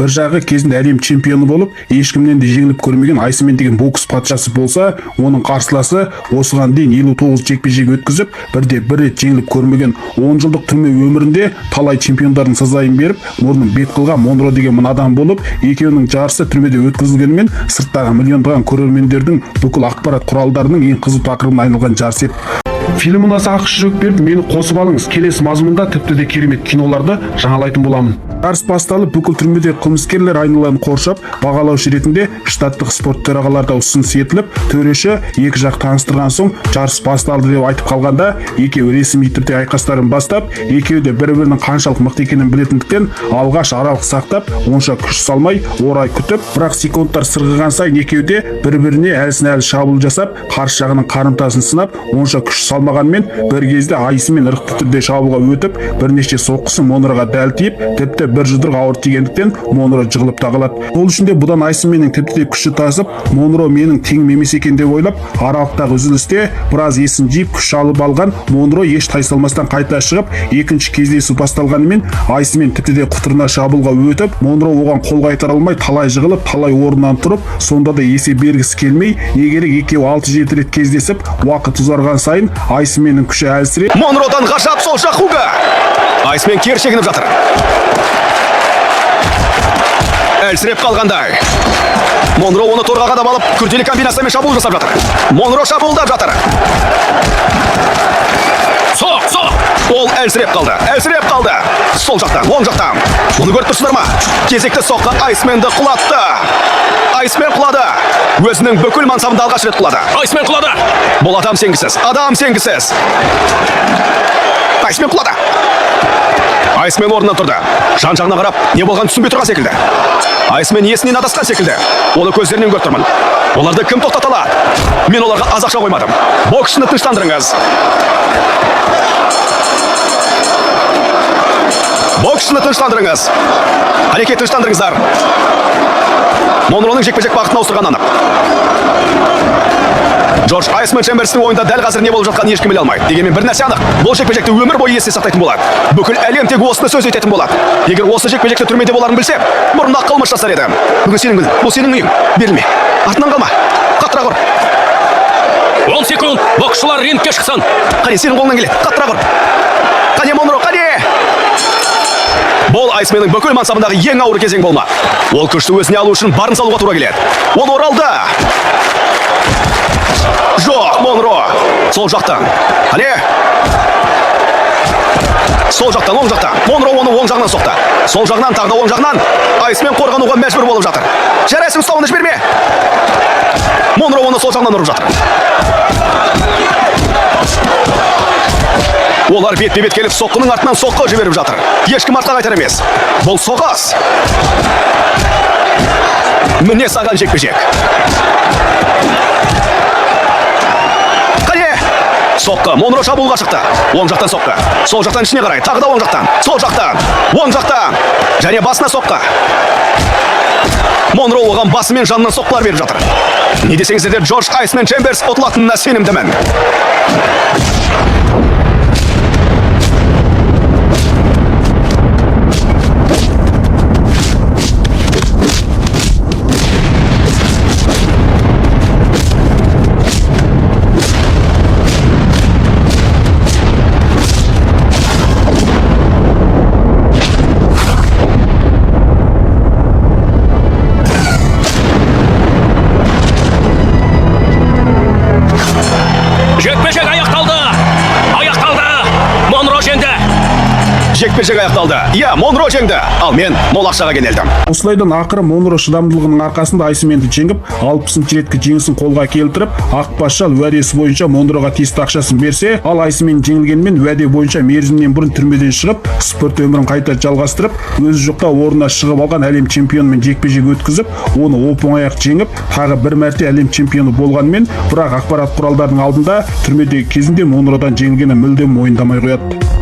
Бір жағы кезінде әлем чемпионы болып, ешкімнен де жеңіліп көрмеген Айсмен деген бокс патшасы болса, оның қарсыласы осыған дейін 59 жекпе-жек өткізіп, бірде бір рет жеңіліп көрмеген, 10 жылдық түрме өмірінде талай чемпиондардың сазайын беріп, мұрнын бет қылған Монро деген мына адам болып, екеуінің жарысы түрмеде өткізілгенімен, сырттағы миллиондаған көрермендердің, бүкіл ақпарат құралдарының ең қызу тақырыбына айналған жарыс еді. Фильм ұнаса, ақ жүрек беріп, мені қосып алыңыз. Келесі мазмұнда тіпті де керемет киноларды жаңалайтын боламын. Жарыс басталып, бүкіл түрмеде қылмыскерлер айналаны қоршап, бағалаушы ретінде штаттық спорт төрағалары да ұсыныс етіліп, төреші екі жақ таныстырған соң, жарыс басталды деп айтып қалғанда, екеуі ресми түрде айқастарын бастап, екеуі де бір бірінің қаншалық мықты екенін білетіндіктен, алғаш аралық сақтап, онша күш салмай, орай күтіп, бірақ секундтар сырғыған сайын екеуі де бір біріне әлсін әлі шабуыл жасап, қарсы жағының қарымтасын сынап, онша күш салмағанмен, бір кезде Айсымен ырықты түрде шабуылға өтіп, бірнеше соққысы Монроға дәл тиіп, тіпті бір жұдырық ауыр тигендіктен, Монро жығылып та қалады. Ол үшін де бұдан Айсменнің тіпті де күші тасып, Монро менің теңім емес екен деп ойлап, аралықтағы үзілісте біраз есін жиып, күш алып алған Монро еш тайсалмастан қайта шығып, екінші кездесу басталғанымен, Айсмен тіпті де құтырына шабуылға өтіп, Монро оған қол қайтара алмай, талай жығылып, талай орнынан тұрып, сонда да есе бергісі келмей, не керек, екеуі 6-7 рет кездесіп, уақыт ұзарған сайын Айсменнің күші әлсіреп, Монродан ғажап сол жақ хугі. Айсмен кері шегініп жатыр. Әлсіреп қалғандай. Монро оны торға қадап алып, күрделі комбинациямен шабуыл жасап жатыр. Монро шабуылдап жатыр. Соқ, соқ! Ол әлсіреп қалды, әлсіреп қалды. Сол жақтан, оң жақтан. Бұны көріп тұрсыздар ма? Кезекті соққы Айсменді құлатты. Айсмен құлады. Өзінің бүкіл мансабында алғаш рет құлады. Айсмен құлады! Бұл адам сенгісіз, адам сенгісіз. Айсмен құлады. Айсмен орнынан тұрды. Жан жағына қарап, не болғанын түсінбей тұрған секілді. Айсмен есінен адасқан секілді. Оны көздерінен көріп тұрмын. Оларды кім тоқтата алады? Мен оларға аз ақша қоймадым. Боксшыны тыныштандырыңыз. Боксшыны тыныштандырыңыз. Қанекей, тыныштандырыңыздар. Монроның жекпе-жек бағытын ауыстырғаны анық. Джордж Айсмен Чемберстің ойында дәл қазір не болып жатқанын ешкім біле алмайды. Дегенмен бір нәрсе анық. Бұл жекпе-жекті өмір бойы есте сақтайтын болады. Бүкіл әлем тек осыны сөз ететін болады. Егер осы жекпе-жекті түрмеде боларын білсем, бұрын ақ қылмыс жасар едім. Бүгін сенің күнің, бұл сенің үйің. Берілме. Артынан қалма. Қаттырақ ұр. 10 секунд! Боксшылар рингке шықсын! Қане, сенің қолыңнан келеді. Қаттырақ ұр. Қане, Монро, қане! Бұл Айсменнің бүкіл мансабындағы ең ауыр кезең болмақ. Ол күшті өзіне алу үшін барын салуға тура келеді. Ол оралды. Жоқ, Монро. Сол жақтан. Қане! Сол жақтан, оң жақтан. Монро оны оң жағынан соқты. Сол жағынан, тағы да оң жағынан. Айсмен қорғануға мәжбүр болып жатыр. Жарайсың, ұстауын жіберме. Монро оны сол жағынан ұрып жатыр. Олар бетпе-бет келіп, соққының артынан соққы жіберіп жатыр. Ешкім артқа қайтар емес. Бұл соғыс. Міне саған жекпе-жек. Қане! Соққы, Монро шабуылға шықты. Оң жақтан соққы. Сол жақтан ішіне қарай, тағы да оң жақтан. Сол жақтан, оң жақтан. Және басына соққы. Монро оған басы мен жанынан соққылар беріп жатыр. Не десеңіздер де, Джордж Айсмен Чемберс ұтылатынына сенімдімін. Жекпе-жек аяқталды! Аяқталды! Монро жеңді! Жекпе-жек аяқталды. Иә, Монро жеңді. Ал мен мол ақшаға кенелдім. Осылайдан ақыры Монро шыдамдылығының арқасында Айсменді жеңіп, 60-шы реткі жеңісін қолға келтіріп, Ақбас шал уәдесі бойынша Монроға тиісті ақшасын берсе, ал Айсмен жеңілгенмен уәде бойынша мерзімінен бұрын түрмеден шығып, спорт өмірін қайта жалғастырып, өзі жоқта орнына шығып алған әлем чемпионымен жекпе-жек өткізіп, оны оп-оңай-ақ жеңіп, тағы бір мәрте әлем чемпионы болғанымен, бірақ ақпарат құралдарының алдында түрмедегі кезінде Монродан жеңілгенін мүлдем мойындамай қояды.